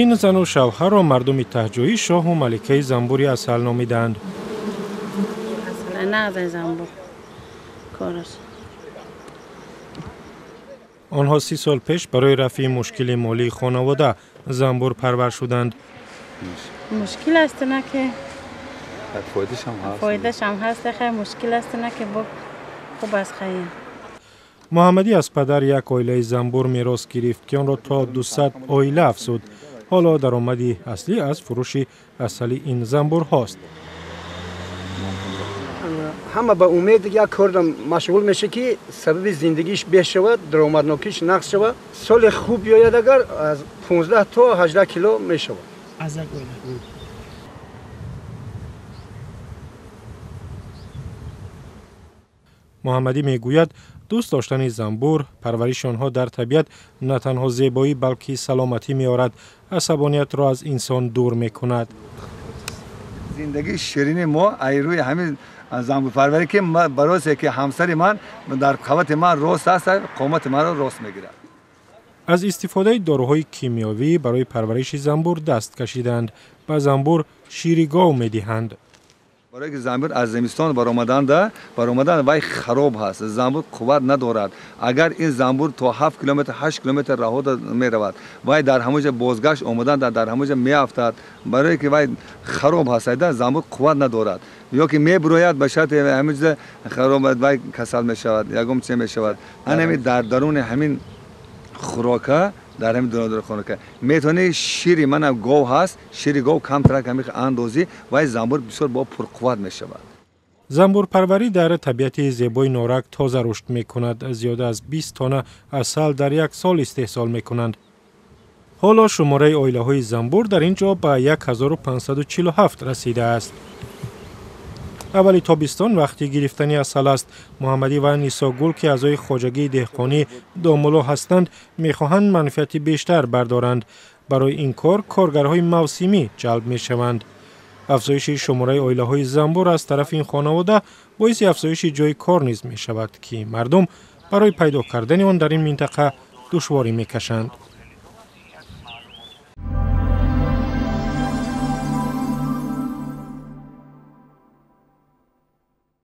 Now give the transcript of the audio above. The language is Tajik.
Ин зану шавҳарро мардуми таҳҷоӣ шоҳу маликаи занбури асал номиданд. Онҳо 30 сол пеш барои рафъи мушкили молии хонавода занбурпарвар шуданд. Мушкил аст на ки фоидааш ҳам ҳаст, хай мушкил аст на ки хуб аст, хай. Муҳаммадӣ аз падар як оилаи занбур мерос гирифт, ки онро то 200 оила афзуд. Ҳоло даромади аслӣ аз фурӯши асали ин занбурҳост. Ҳама ба умед як кордам машғул меша, ки сабаби зиндагиш беҳ шавад, даромаднокиш нақс шавад. Соли хуб биёяд, агар аз 15 то 18 кило мешавад аз як оила. Муҳаммадӣ мегӯяд, дӯст доштани занбур, парвариши онҳо дар табиат на танҳо зебоӣ, балки саломатӣ меорад, асабониятро аз инсон дур мекунад. Зиндагии ширини мо ай рӯи ҳамин занбурпарварӣ, ки баросе ки ҳамсари ман дар қавати ман рост аст, қомати маро рост мегирад. Аз истифодаи доруҳои кимиёвӣ барои парвариши занбур даст кашиданд. Ба занбур шири гов медиҳанд. Барое ки занбур аз зимистон баромадан вай хароб ҳаст, занбур қувват надорад. Агар ин занбур то 7 километр, 8 километр раҳо меравад, вай дар ҳамон ҷо бозгашт омадан дар ҳамон ҷо меафтад, барое ки вай хароб ҳаст, занбур қувват надорад. Ё ки мебурояд, ба шарти ҳамин ҷо хароб, вай касал мешавад, ягон чизе мешавад. Анами дар даруни ҳамин хӯрока, дар ҳамин даруни хӯрока метавонӣ шири мана гов ҳаст, шири гов камтарак ҳамин андозӣ, вай занбур бисёр бо пурқувват мешавад. Занбурпарварӣ дар табиати зебои Норак тоза рушд мекунад. Зиёда аз 20 тонна асал дар як сол истеҳсол мекунанд. Ҳоло шумораи оилаҳои занбур дар ин ҷо ба 1547 расидааст. Аввали тобистон вақти гирифтани асал аст. Муҳаммадӣ ва Нисогул, ки аъзои хоҷагии деҳқонӣ Домулло ҳастанд, мехоҳанд манфиати бештар бардоранд. Барои ин кор коргарҳои мавсимӣ ҷалб мешаванд. Афзоиши шумораи оилаҳои занбур аз тарафи ин хонавода боиси афзоиши ҷои кор низ мешавад, ки мардум барои пайдо кардани он дар ин минтақа душворӣ мекашанд.